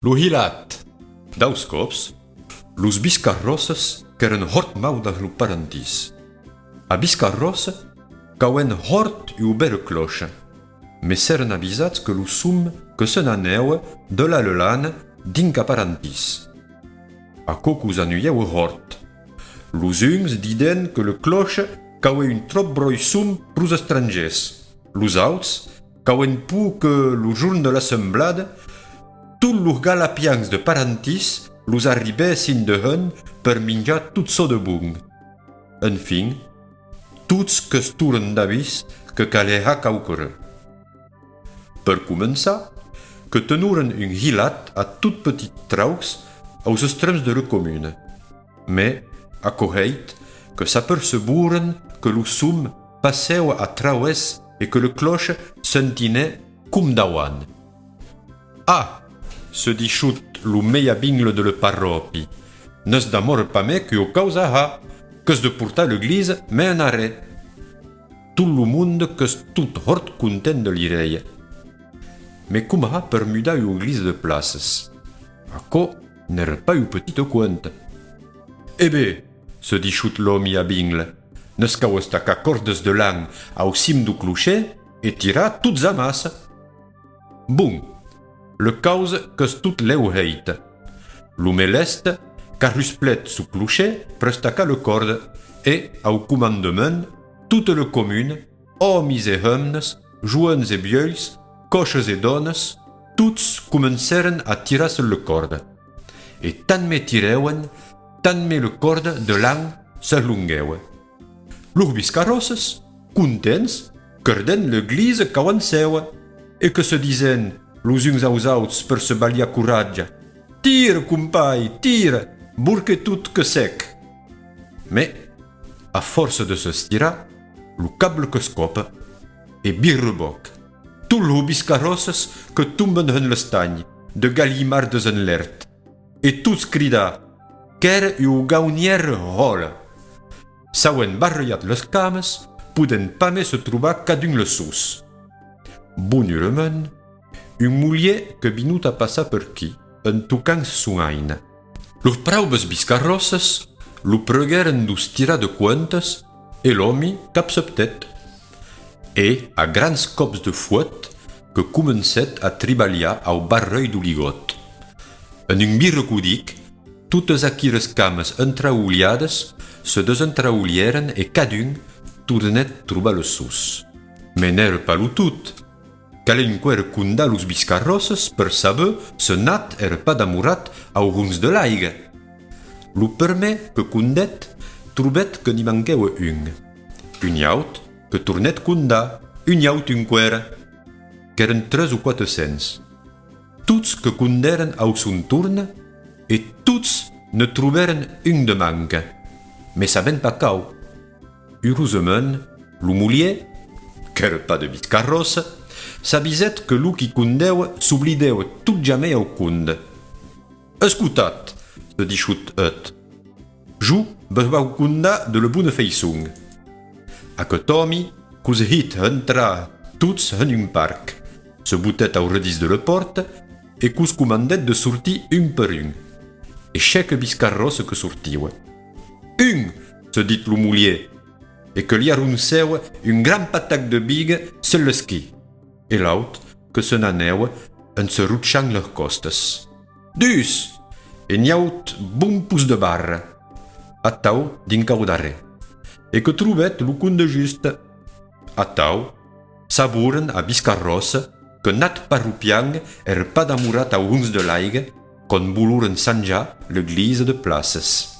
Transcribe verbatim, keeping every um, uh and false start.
Lo hilat. Daus còps, los Biscarròsses qu'èran hòrt mau dab lo parentís. A Biscarròsse qu'avèn hòrt ua bèra clòcha, mes s'èran avisats que lo som que se n'anèva de la Lelana dinc a parentís. Aquò que'us anulhèva hòrt. Los uns diden que le clòcha qu'avè un tròp bròi som pros estrangèrs. Los auts qu'avèn por que lo jorn de l'assemblada tots los galapians de parentís los arribèssin dehens per minjar tot çò de bon. Enfin, tots qu'estòren d'avís que calè har quauquaren. Per començar, que tenoren un hilat a tot petits traucs aus extrèms de le comuna. Mes aquò hèit que s'aperceboren que lo som passèva a trauès e que le clòcha s'entinè com davant. Ah! Se dishot lo mei abingle de le parròpi, ne's damòra pas mei qu'ua causa a har, qu'es de portar le glisa mei en arrè. Tot lo monde qu'es tot hòrt content de l'irèia. Mes com har per mudar ua glisa de places? Aquò n'èra pas ua petita cuenta. E ben, se dishot l'òmi abingle, ne's cau estacar còrdas de lan au cim deu clochèr e tirar tots amassa. Bon, le causa qu'es tot lèu hèita. L'òme lèste qu'arrusplèt suu clochèr per estacar le còrda e, au comandament, tota le comuna, òmis e hemnas, joens e vielhs, còches e dònas, tots comencèren a tirar sus le còrda. E tant mei tirèvan, tant mei le còrda de lan s'alonguèva. Los Biscarròsses, contents, cardèn le glisa qu'avançèva e que se disen los uns aus auts per se balhar coratge: «Tira, companh, tira, borque tot que sec!» Mes, a fòrça de s'estirar, lo cable que's còpa e virrebòc. Tots los Biscarròsses que tomben en l'estanh, de galhimardas en l'èrt. E tots cridar: «Qu'èra ua gaunièra hòla!» S'avèn barrejat les cames, podèn pas mei se trobar cadun le sos. Bonurament, un molièr que vinot a passar per quí, en tocant son aina. Los praubes Biscarròsses lo preguèren deus tirar de cuentas e l'òmi qu'acceptèt. E a grans còps de foet que comencèt a tribalhar au barrèu deu ligòt. En un virrecudic, totes aqueras cames entraulhadas se desentraulhèren e cadun tornèt trobar le sos. Mes n'èra pas lo tot. Calè enqüèra condar los Biscarròsses per saber se Nat èra pas damorat au hons de l'aiga. Lo permèr que condèt, trobèt que n'i manquèva un. Un aut que tornèt condar, un aut enqüèra. Qu'èran tres o quate cents. Tots que condèren au son torn e tots ne trobèren un de manca. Mes sabèn pas quau. Urosament, lo molièr, qu'èra pas de Biscarròssa, s'avisèt que lo qui condèva s'oblidèva tot jamei au conde. «Escotatz», se dishot eth, «jo vos vau condar de le bona faiçon.» Aqueth òmi que'us hit hentrar tots en un parc, se botèt au redís de le pòrta e que'us comandèt de sortir un per un. E chèque Biscarròssa que sortiva. «Un!», se dit lo molièr, e que li arroncèva un gran patac de biga sus l'esquí, e l'aut que se n'anèva en se rochant les còstes. «Dus!», e un aut bon pus de barra. Atau dinc au darrèr. E que trobèt lo conde juste. Atau, saboren a Biscarròssa que Nat Parropian èra pas damorat au hons de l'aiga, quan voloren sanjar le glisa de places.